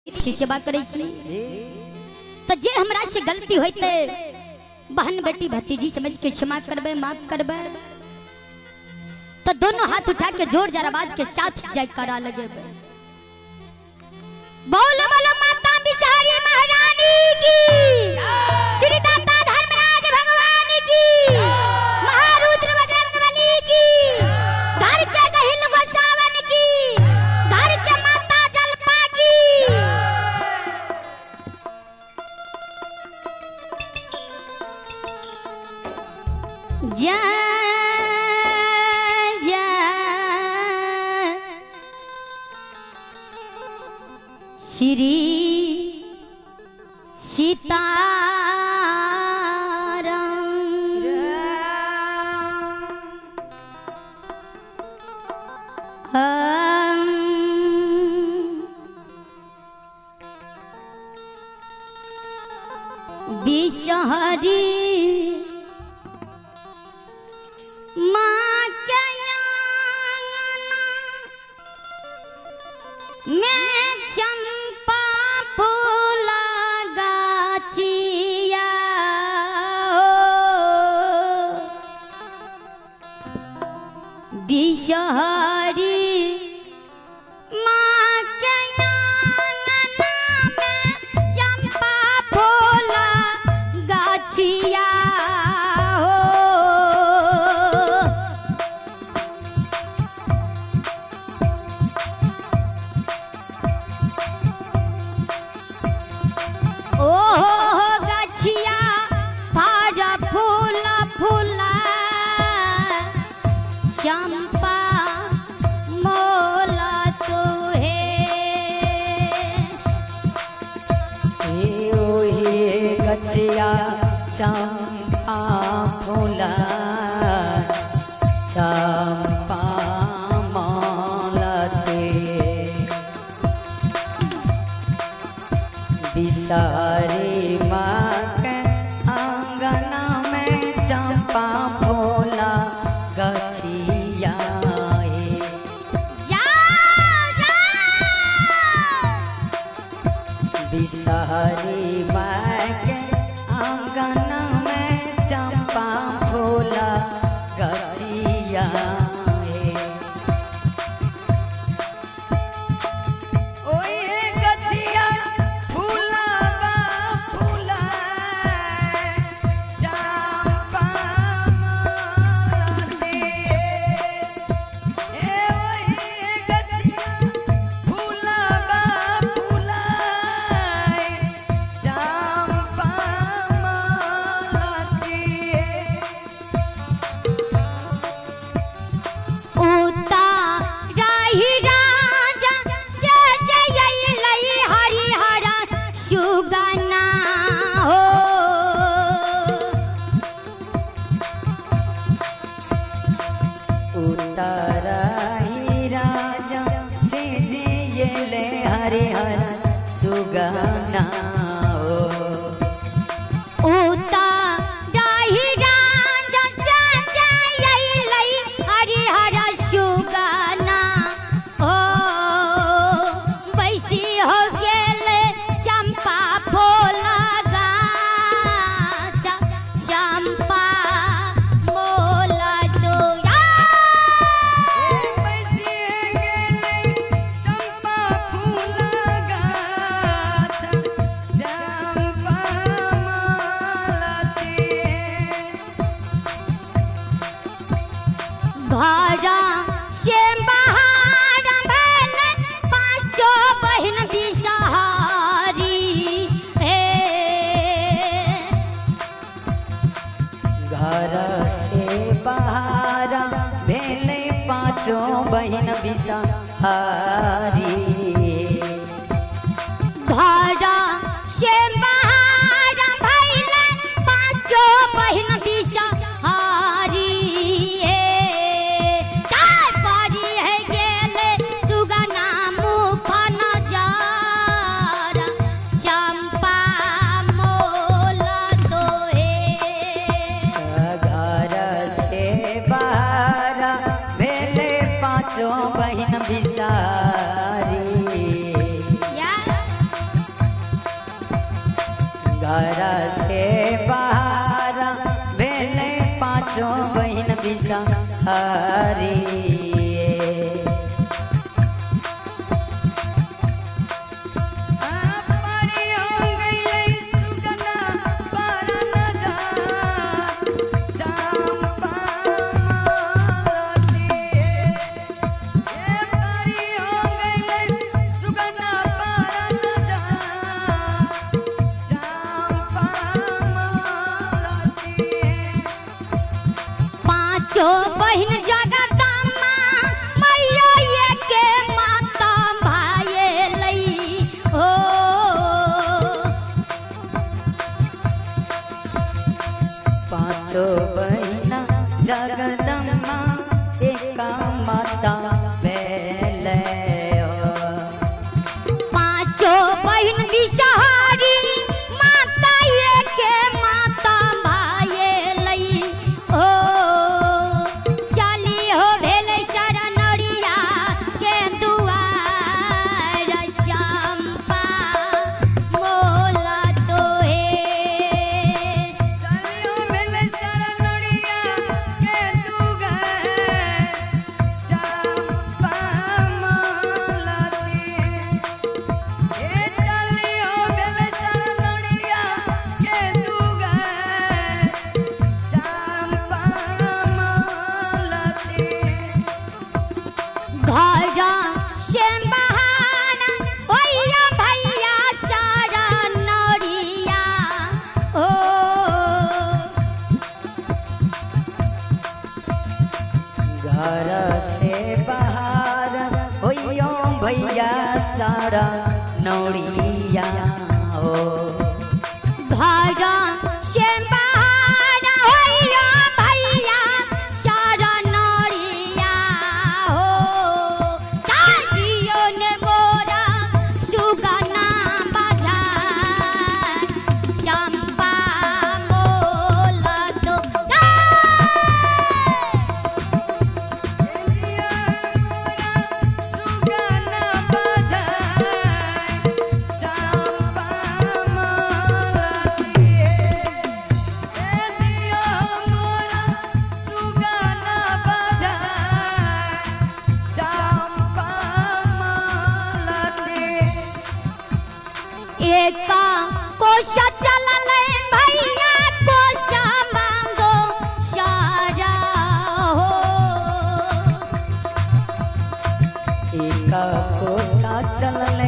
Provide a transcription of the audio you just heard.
से सेवा करै छी। तो जे हमरा से गलती होते, बहन बेटी भतीजी समझ के क्षमा करबे, माफ करबे। तो दोनों हाथ उठा के जोर जार आवाज के साथ जयकारा लगेबे। बोलो बोलो माता बिसारी महारानी की, श्री दाता धर्मराज भगवान की, महारुद्र बजरंग बली की, घर के गहिल गोसावन की, घर के माता जलपा की। जय जय श्री सीताराम। बिसहरी माँ के आंगना में चंपा फूला गाछिया हो। बिसहरी माँ के आंगना में चंपा फूला गाछिया हो। ओहो हो गछिया फार फूल फूला चंपा मोला तुहे। ओहे गछिया चंपा फूला चंपा मालते, बिसारी माँ के आंगना में चंपा फूला गछिया हे। जाओ जाओ। बिसहरी माँ के आंगन में चंपा फूला गछिया हे। ओए गछिया फूलावा फूला चंपा मालते। ए ओए गछिया फूलावा फूला चंपा मालती। उता राही राजा से जय लई हरिहर सुगना हो। उतराही राजा से जियले हरिहर सुगना हो। उता राही राजा से जय लई हरिहर सुगना हो। बैसी हो गेल चंपा फूला गाछ चंपा मोला दुया। चंपा फूला गाछ चंपा मालती। घर से बाहर भेल पाँचो बहिन बिसहारी हे। घर से बाहर भेले पाँचों बहिन बिसहारी। घर से बाहर भेल पाँचो बहिन बिसहारी हे। काय परी है गेल सुगना मुख नजर चंपा मोल तोहे। घर से बाहर भेले पाँचों बहिन बिसारी। या। घर से बाहर भेले पाँचों बहिन बिसहारी। पाँचों बहिन जगदम्बा मैया ये के माता भाई लई हो। पाँचों बहिना जगदम्बा एका माता भेले हो। पाँचों बहिन बिसहारी माता ये के माता भाई लई हो। चली हो भेल शरणरिया के दुआर चंपा मोला तोहे। घर से बहाना भैया भैया सारा नरिया हो। घर से बाहर होइयो भैया सारा नौड़िया हो। घर से बाहर होइयो भैया सारा नरिया हो। दादियो ने मोरा सुगना बजा चंपा मोला तो जा। एका कोशा चलल भैया कोशा मांगो सारा हो। एका कोसा चलल